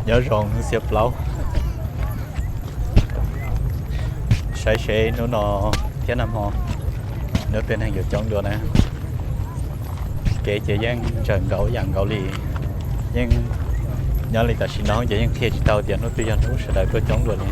Nyob zoo hnub xiab plaub, saib seb hnub no thiab nag hmo hnub twg neeg yuav coob dua na. Kev ces yeej ntsawm nkaus yam nkaus li, yeej nyob li tam sim no ces yeej qhia tsis tau tias hnub twg yog hnub sawv daws tuaj coob dua li.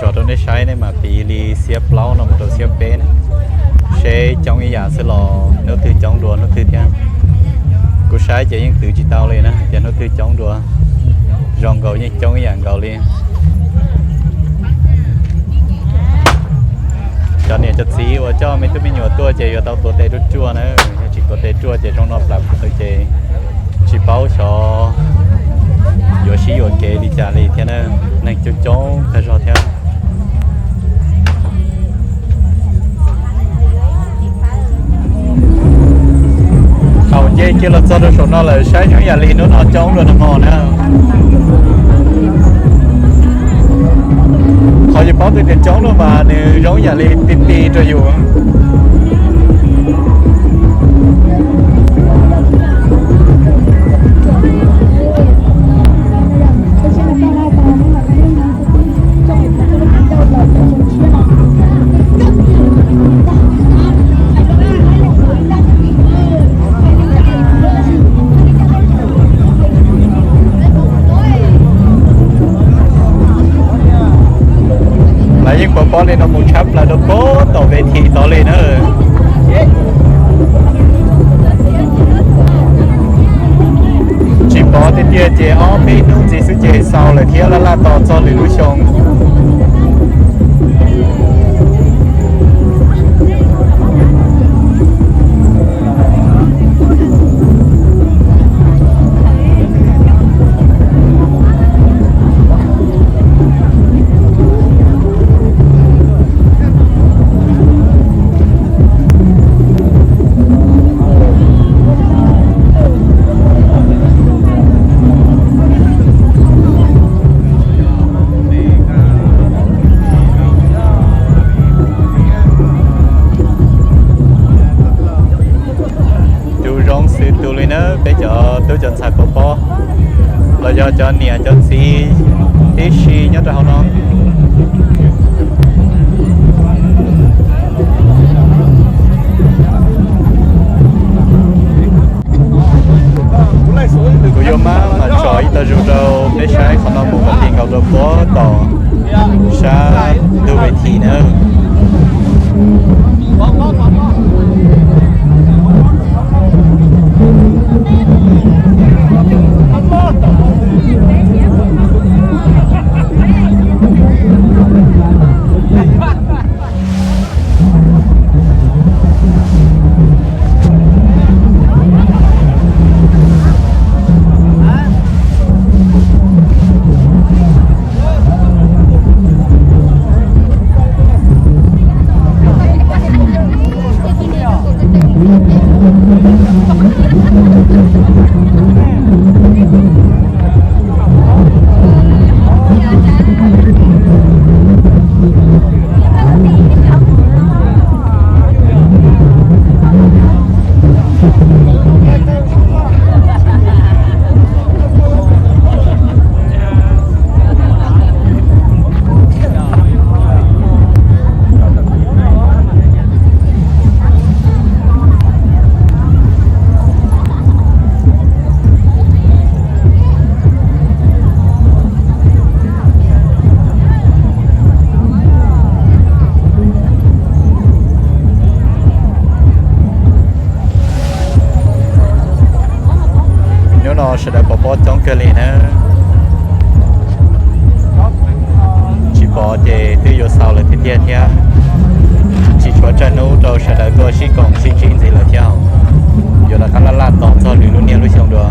Tso rau nej saib, nej mam piv li xiab plaub no mus rau xiab peb na, seb coob ib yam xwb los hnub twg coob dua hnub twg thiab. Kuv saib ces yeej twv tsis tau li na, ces hnub twg coob dua. Zoo nkaus yeej coob ib yam nkaus li. Cov niam cov txiv uas coj me tub me nyuam tuaj ces yuav tau tuav tes ruaj ruaj na, yog tsis tuav tes ruaj ces zoo no plam qw ces tsis paub xyov yuav sib yuam kev li cas li thiab na, neeg coob coob tag zog thiab. Thaum nce kiag los txog rau saum no lawm saib zoo yam li hnub no coob dua nag hmo na. Qhov yus paub tias coob dua mas nws zoo yam li ti ti rau yus. Lawv yeej pov pob li no mus tshab plaws rau pem tom ves this tod li na. Tsis pov tiag tiag ces ob peb hnub ntxiv xwb ces xaus lawm thiab, laj laj tos txog lwm lub xyoo. Tus zoo xws tus li na, peb cov tub cov ntxhais pov pob los yog cov niam cov txiv tib si nyob rau hauv no. Kuv yuav maj mam tso ib tag zog rau peb saib qhov no mus kom ti nkaus rau puag tom sab ntug ves this na. Coob kawg li na. Tsis pom ces twb yuav xaus lawm tiag tiag thiab. Tsis tshuav tsaj hnub rau sawv daws tuaj sib koom sib ntsib ntxiv lawm thiab. Yuav rov qab laj laj tos txog nws lub niaj lub xyoo dua.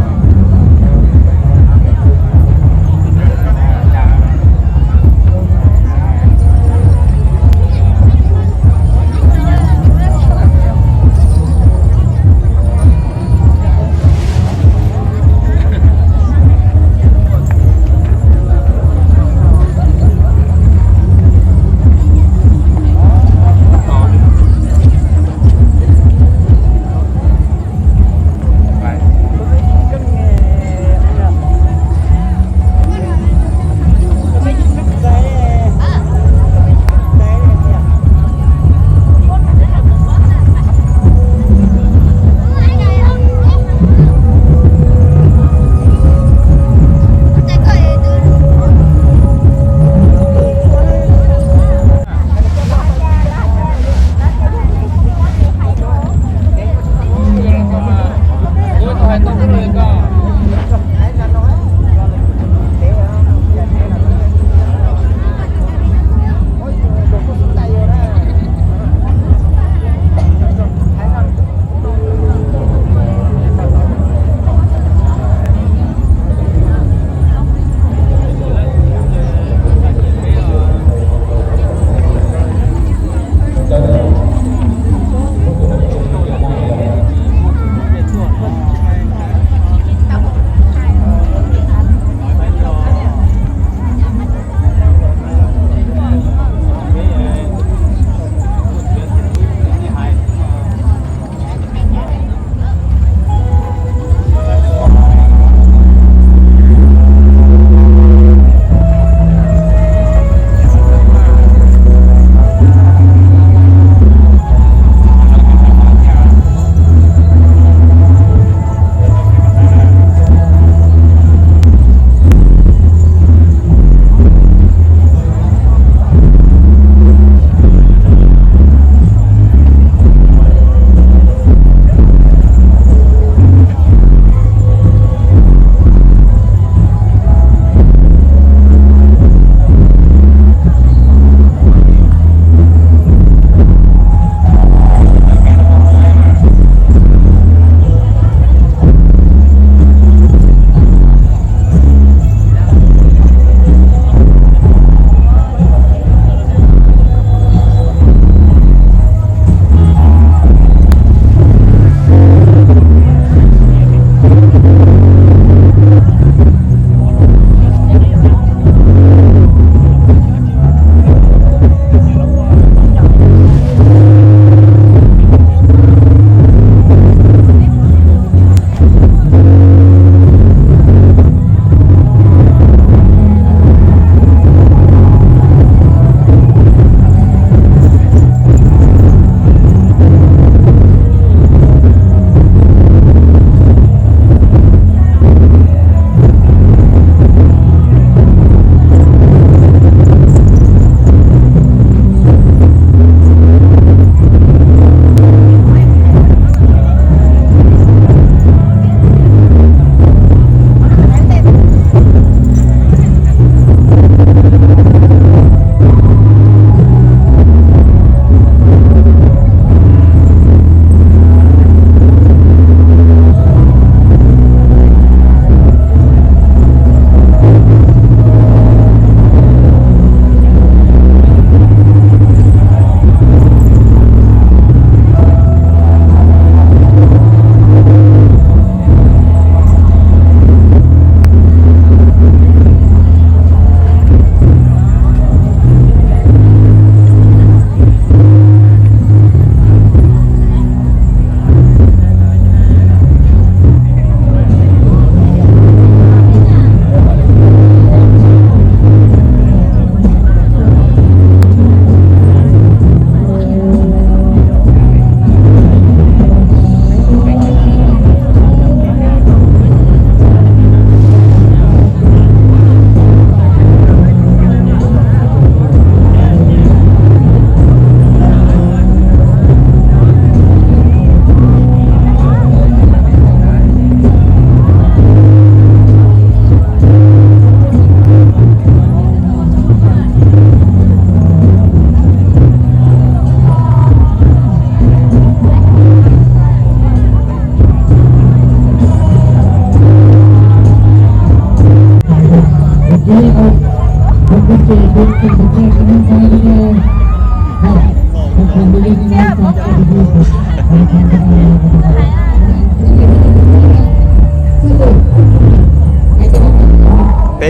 Peb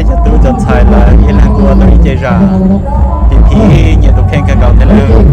cov tub cov ntxhais lawv ib leeg ua tau ib ce zam, pib pib nyias tus kheej kawg nkaus thiab lawm.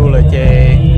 lawm ces